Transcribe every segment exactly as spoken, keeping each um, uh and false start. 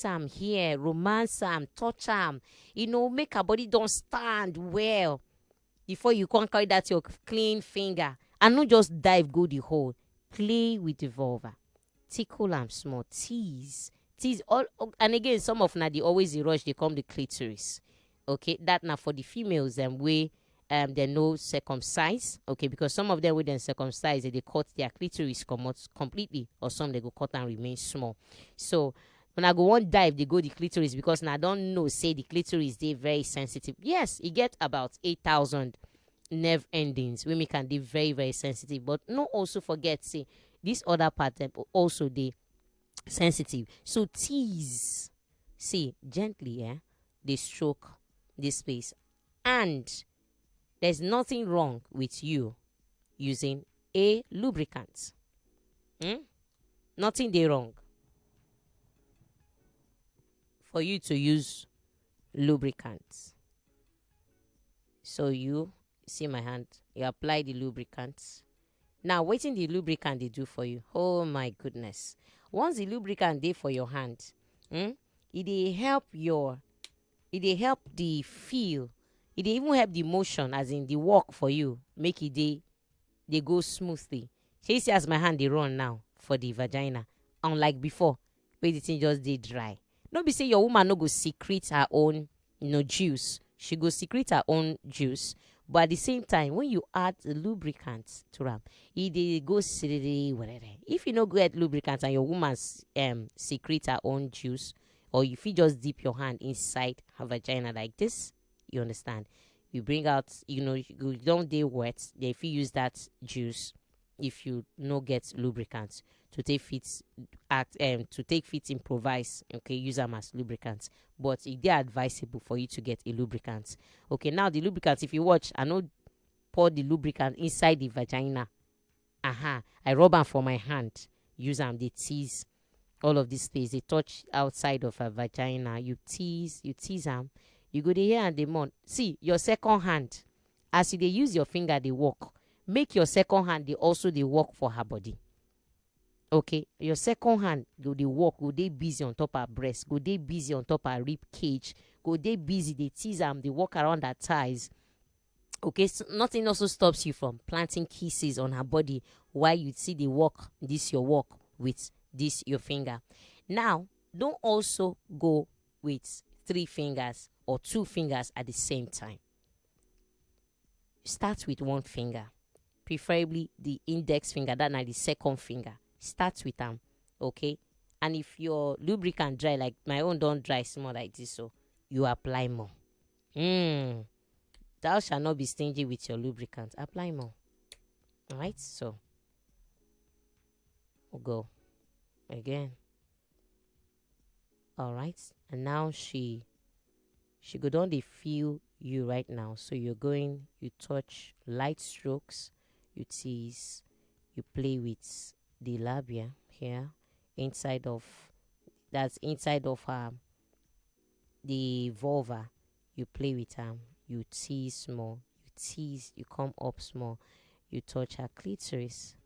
am here, romance am, touch am, you know, make her body don stand well before you come carry that your clean finger and no just dive go the hole. Play with the vulva, tickle am small, tease, tease all. And again, some of una dey always dey rush dey come the clitoris. Okay, that na for the females dem wey um, dem no circumcise. Okay, because some of them wey dem circumcise, they cut their clitoris comot completely, or some they go cut and remain small. So when I go one dive, they go the clitoris because now I don't know say the clitoris they very sensitive. Yes, e get about eight thousand nerve endings wey make am dey very very sensitive, but no also forget say this other part dem also dey sensitive. So tease, see, gently, eh, dey stroke this place, and there's nothing wrong with you using a lubricant. Hmm? Nothing dey wrong for you to use lubricant. So you see my hand, you apply the lubricant. Now, wetin the lubricant dey do for you? Oh my goodness! Once the lubricant dey for your hand, hmm, e dey help your, e dey help the feel, e dey even help the motion, as in the work for you, make e dey dey go smoothly. Shey you see as my hand dey run now for the vagina, unlike before wey the thing just dey dry. No be say your woman no go secrete her own, you know, juice. She go secrete her own juice, but at the same time, when you add the lubricant to am, e dey go siriri werere. If you no go add lubricant and your woman s- um, secrete her own juice, or you fit just dip your hand inside her vagina like this, you understand? You bring out, you know, you don't dey wet. They fit use that juice if you no get lubricant to take fit act um to take fit improvise. Okay, use am as lubricant, but e dey advisable for you to get a lubricant. Okay, now the lubricant, if you watch, I no pour the lubricant inside the vagina. Aha, I rub am for my hand, use am dey tease all of these things, dey touch outside of her vagina. You tease, you tease am, you go dey hear am dey moan. See, your second hand, as you dey use your finger dey work, make your second hand dey also dey work for her body. Okay, your second hand go dey work, go dey busy on top her breast, go dey busy on top her rib cage, go dey busy dey tease am, dey walk around her thighs. Okay, so nothing also stops you from planting kisses on her body while you see the work, this your work with this your finger. Now, don't also go with three fingers or two fingers at the same time. Start with one finger, preferably the index finger, that na the second finger. Start with am, okay? And if your lubricant dry, like my own don dry small like this, so you apply more. Mm. Thou shalt not be stingy with your lubricant. Apply more. All right, so we'll go again. All right, and now she she go don dey feel you right now. So you're going, you touch light strokes, you tease, you play with the labia here, inside of, that's inside of her, the vulva. You play with her, you tease small, you tease, you come up small, you touch her clitoris.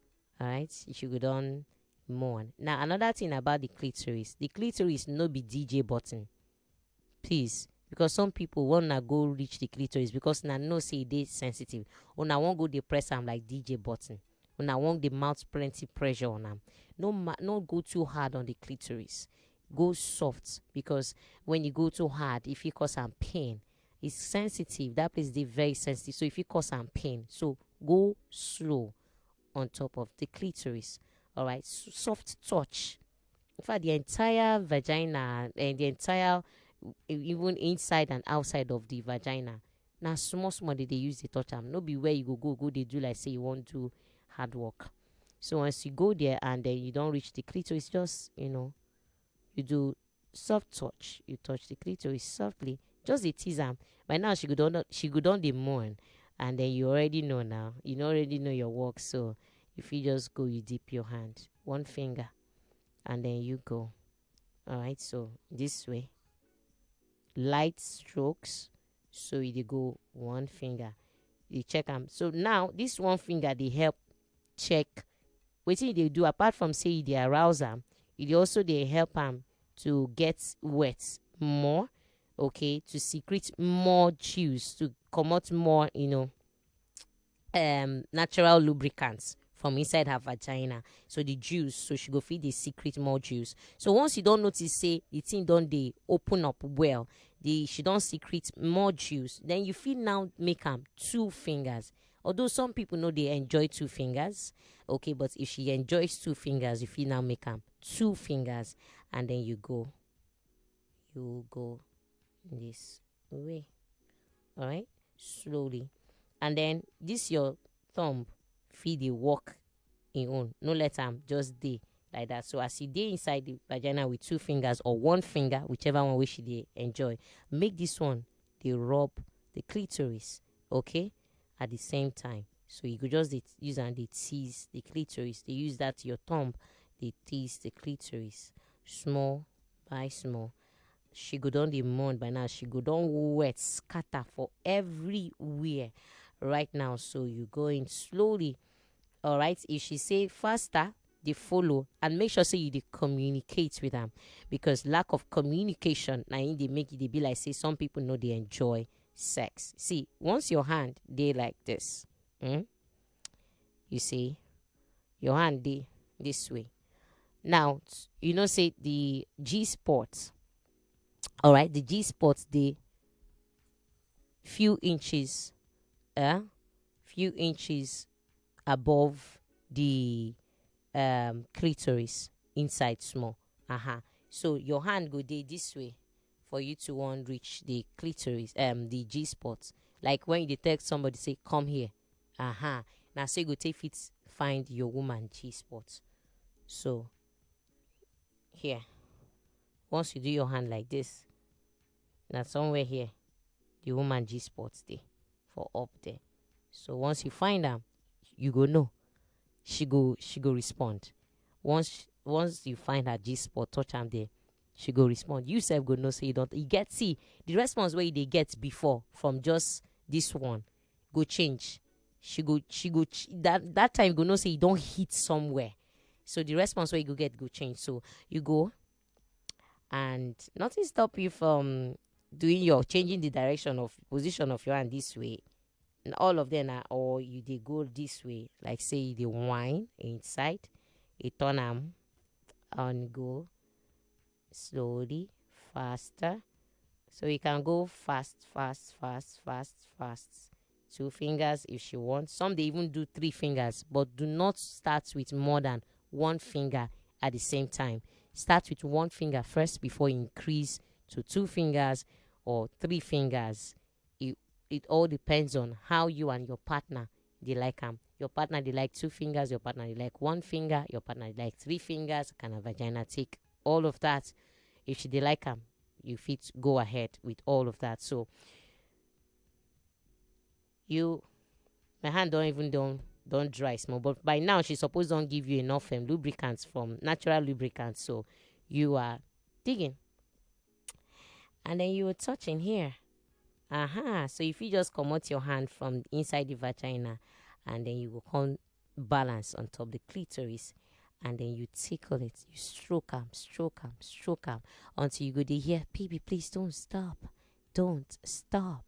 All right, she go don moan. Now, another thing about the clitoris, the clitoris no be D J button, please, because some people wanna go reach the clitoris because una know say e dey sensitive. Una wan go dey press am like D J button. Una wan dey mount plenty pressure on am. No ma- no go too hard on the clitoris. Go soft, because when you go too hard, e fit cause am pain. It's sensitive. That place dey very sensitive, so e fit cause am pain. So go slow on top of the clitoris. All right, S- soft touch. In fact, the entire vagina and the entire, even inside and outside of the vagina, na small small they dey use dey touch am. No be where you go go go dey do like say you wan do hard work. So once you go there and then you don reach the clitoris, just, you know, you do soft touch. You touch the clitoris softly. Just dey tease am. By now she go don she go don dey moan, and then you already know now. You already know your work, so you fit just go. You dip your hand, one finger, and then you go. All right. So this way, light strokes. So you dey go one finger. You check am. So now this one finger dey help check wetin you dey do. Apart from say you dey arouse am, you dey also dey help am to get wet more, okay, to secrete more juice, to comot more, you know, um natural lubricants from inside her vagina. So the juice, so she go fit dey secrete more juice. So once you don notice say the thing don dey open up well, the she don secrete more juice, then you fit now make am two fingers. Although some people no dey enjoy two fingers, okay, but if she enjoys two fingers, you fit now make am two fingers, and then you go, you go this way. All right, slowly, and then this your thumb fit dey work im own. No let am just dey like that. So as you dey inside the vagina with two fingers or one finger, whichever one wey she dey enjoy, make this one dey rub the clitoris, okay, at the same time. So you go just dey use am dey tease the clitoris. Dey use that your thumb dey tease the clitoris, small by small. She go don dey mourn by now. She go don wet scatter for everywhere right now. So you go in slowly. All right. If she say faster, dey follow and make sure say you dey communicate with am, because lack of communication na im dey make e dey be like say some people no dey enjoy sex. See, once your hand dey like this, hmm, you see, your hand dey this way. Now, t- you know say the G spot, all right, the G spot dey few inches, uh, few inches above the um clitoris, inside small. Uh-huh. So your hand go dey this way for you to wan reach the clitoris, um, the G spot. Like when you dey tell somebody say, "Come here." Uh-huh. Na so you go take fit find your woman G spot. So here, once you do your hand like this, na somewhere here the woman G spot dey, for up there. So once you find am, you go know. She go, she go respond. Once sh- once you find her G spot, touch am there, she go respond. You sef go know say you don, you get, see, the response wey you dey get before from just this one go change. She go, she go ch- that that time you go know say you don hit somewhere. So the response wey you go get go change. So you go, and nothing stop you from doing your, changing the direction of position of your hand this way. And all of them are, or you dey go this way, like say you dey wine inside, you turn am and go slowly, faster. So you can go fast, fast, fast, fast, fast. Two fingers if she wants. Some dey even do three fingers, but do not start with more than one finger at the same time. Start with one finger first before you increase to two fingers or three fingers. It, it all depends on how you and your partner dey like am. Your partner dey like two fingers, your partner dey like one finger, your partner dey like three fingers. Can a vagina take all of that? If she dey like am, you fit go ahead with all of that. So you, my hand don even don don dry small, but by now she suppose don give you enough um, lubricants, from natural lubricants. So you are digging, and then you were touching here. Aha. So if you just comot your hand from inside the vagina, and then you go come balance on top the clitoris, and then you tickle it, you stroke am, stroke am, stroke am, until you go dey hear, "Baby, please don't stop, don't stop,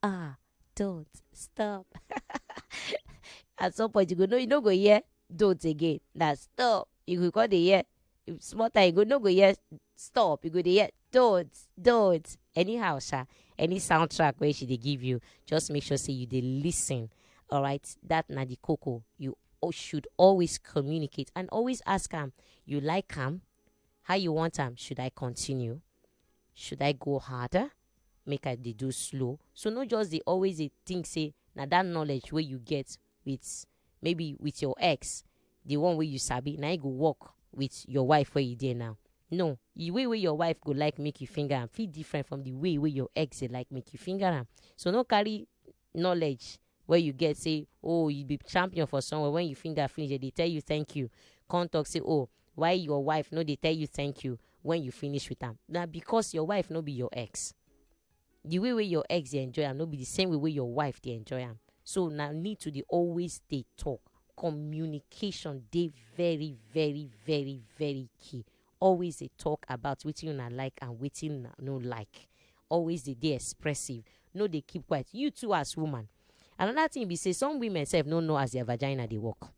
ah, don't stop." At some point you go, no, you no go hear "don't" again. Na "stop." You go come dey hear, small time you go no go hear "stop." You go dey hear "don't, don't." Anyhow sha, any soundtrack wey she dey give you, just make sure say you dey listen. All right, that na the koko. You o- should always communicate and always ask am, "You like am? How you want am? Should I continue? Should I go harder? Make I dey do slow?" So no just dey always dey think say na that knowledge wey you get with, maybe with your ex, the one wey you sabi, na e go work with your wife wey you dey now. No, the way wey your wife go like make you finger am fit different from the way wey your ex dey like make you finger am. So no carry knowledge wey you get say, oh, you be champion for somewhere, when you finger finish, they dey tell you "thank you." Come talk say, oh, why your wife no dey tell you "thank you" when you finish with am? Na because your wife no be your ex. The way wey your ex dey enjoy am no be the same way wey your wife dey enjoy am. So na need to dey always dey talk. Communication dey very, very, very, very key. always dey talk about wetin una like and wetin una no like. Always dey dey expressive. No dey keep quiet. You too as woman. Another thing be say some women sef no know as their vagina dey work.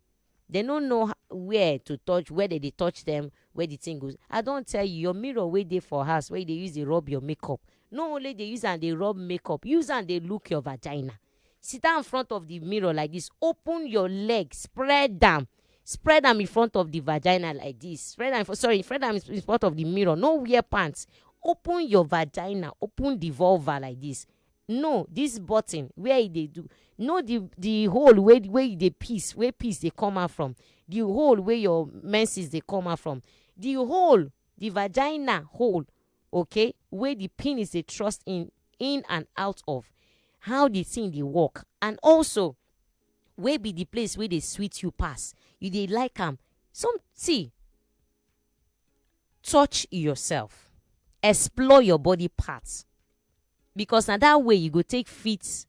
They no know h- where to touch, where they dey touch them, where the thing goes. I don tell you, your mirror wey dey for house, where you dey use dey rub your makeup, no only dey use am dey rub makeup, use am dey look your vagina. Sit down in front of the mirror like this, open your leg, spread am, spread am in front of the vagina like this, spread am for sorry, spread am in front of the mirror. No wear pants. Open your vagina, open the vulva like this. No, this button where e dey do, no, the the hole where where you dey piss, where piss dey come out from, the hole where your menses dey come out from, the hole, the vagina hole, okay, where the penis dey thrust in in and out of, how the thing dey work, and also where be the place where dey sweet you pass, you dey like am. Some see, touch yourself, explore your body parts, because na that way you go take fit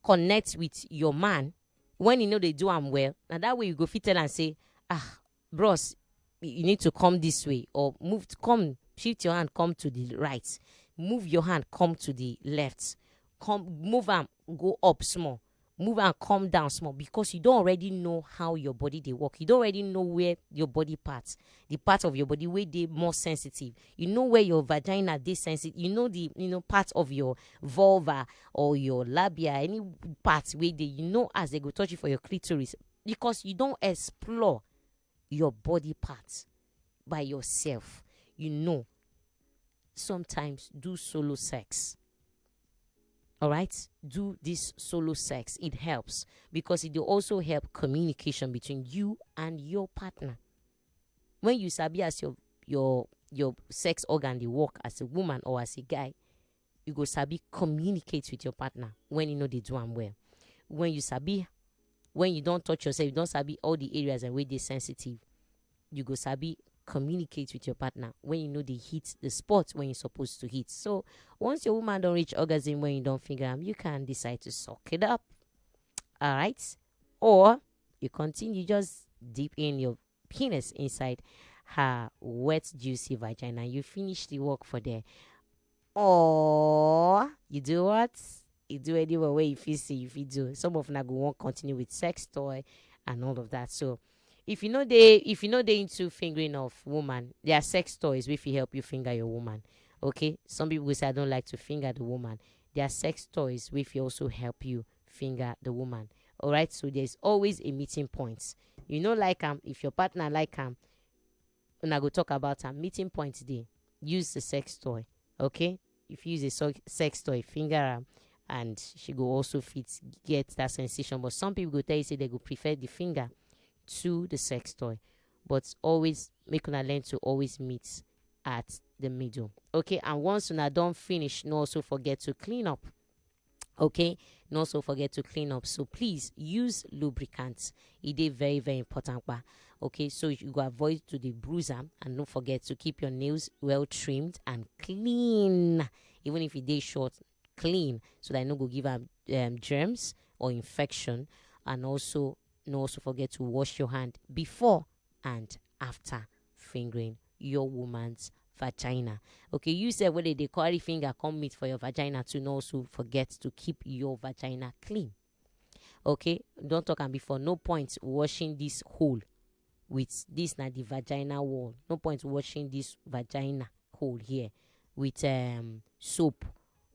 connect with your man when you know they do am well. Na that way you go fit tell am say, ah, bros, y- you need to come this way, or move, come, shift your hand, come to the right, move your hand, come to the left, come, move am, go up small, move and come down small, because you don't already know how your body they work. You don't already know where your body parts, the part of your body where they more sensitive. You know where your vagina they sensitive. You know the, you know, part of your vulva or your labia, any part where they, you know, as they go touch you for your clitoris, because you don't explore your body parts by yourself. You know, sometimes do solo sex. All right, do this solo sex. It helps because it will also help communication between you and your partner. When you sabi as your your your sex organ dey work as a woman or as a guy, you go sabi communicate with your partner when you know they do am well. When you sabi, when you don't touch yourself, you don't sabi all the areas and where they sensitive. You go sabi communicate with your partner when you know they hit the spot when you're supposed to hit. So once your woman don't reach orgasm when you don't finger them, you can decide to suck it up. All right, or you continue, just dip in your penis inside her wet, juicy vagina. You finish the work for there. Or you do what? You do anywhere where you feel say you feel do. Some of them go want continue with sex toy and all of that. So if you know they if you know they into fingering of woman, there are sex toys which will help you finger your woman. Okay? Some people will say, I don't like to finger the woman. There are sex toys which will also help you finger the woman. All right, so there's always a meeting point. You know, like um, if your partner like um, una go talk about am. Meeting point dey. Use the sex toy, okay? If you use a so- sex toy, finger am, and she go also fit get that sensation. But some people go tell you say they go prefer the finger to the sex toy. But always make una learn to always meet at the middle, okay? And once una don finish, no also forget to clean up, okay? No also forget to clean up. So please use lubricant. It is very, very important, pa. Okay, so you go avoid to the bruise am, and don't forget to keep your nails well trimmed and clean. Even if it is short, clean, so that I no go give am um, germs or infection. And also, no also forget to wash your hand before and after fingering your woman's vagina. Okay, you said whether they carry finger come meet for your vagina to no also forget to keep your vagina clean. Okay, don't talk am before. No point washing this hole with this na the vagina wall. No point washing this vagina hole here with um soap,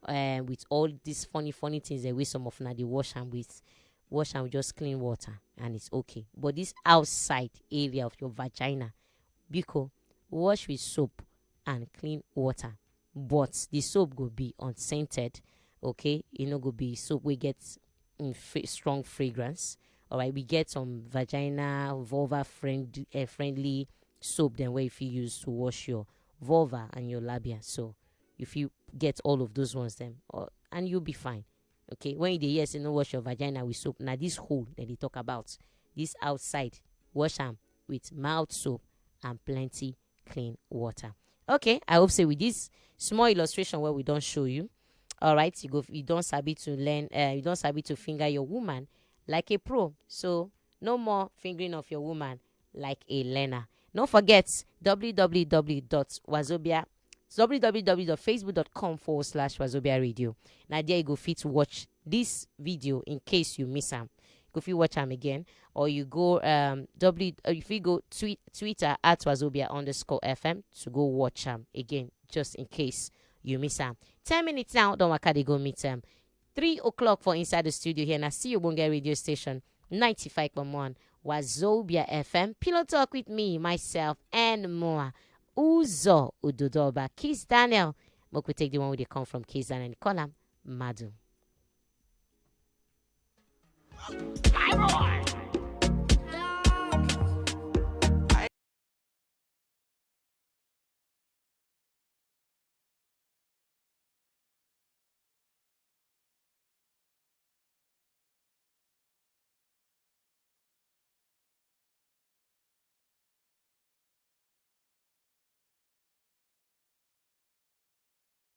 um with all these funny funny things that we some of now they wash and with wash and just clean water and it's okay. But this outside area of your vagina, biko, wash with soap and clean water. But the soap go be unscented, okay? You know, go be soap we get mm, f- strong fragrance. All right, we get some vagina vulva friend uh, friendly soap then where if you use to wash your vulva and your labia. So if you get all of those ones, then or, and you'll be fine. Okay, when you dey hear say no wash your vagina with soap, now this hole that they talk about, this outside, wash am with mild soap and plenty clean water. Okay, I hope say with this small illustration where we don't show you, all right, you go you don't sabi to learn, uh, you don't sabi to finger your woman like a pro. So no more fingering of your woman like a learner. No forget www.wazobia www.facebook.com forward slash wazobia radio. Now there you go fit watch this video in case you miss am. You go fit watch am again, or you go um w or if you go tweet twitter at wazobia underscore fm to go watch am again, just in case you miss am. Ten minutes now, don't waka dey go meet am. Three o'clock for inside the studio here. Now see you won't get radio station ninety-five point one Wazobia F M. Pillow Talk with me, myself, and more. Uzo Ududoba, Kiss Daniel. Make we take the one wey dey come from Kiss Daniel. Call am Madu.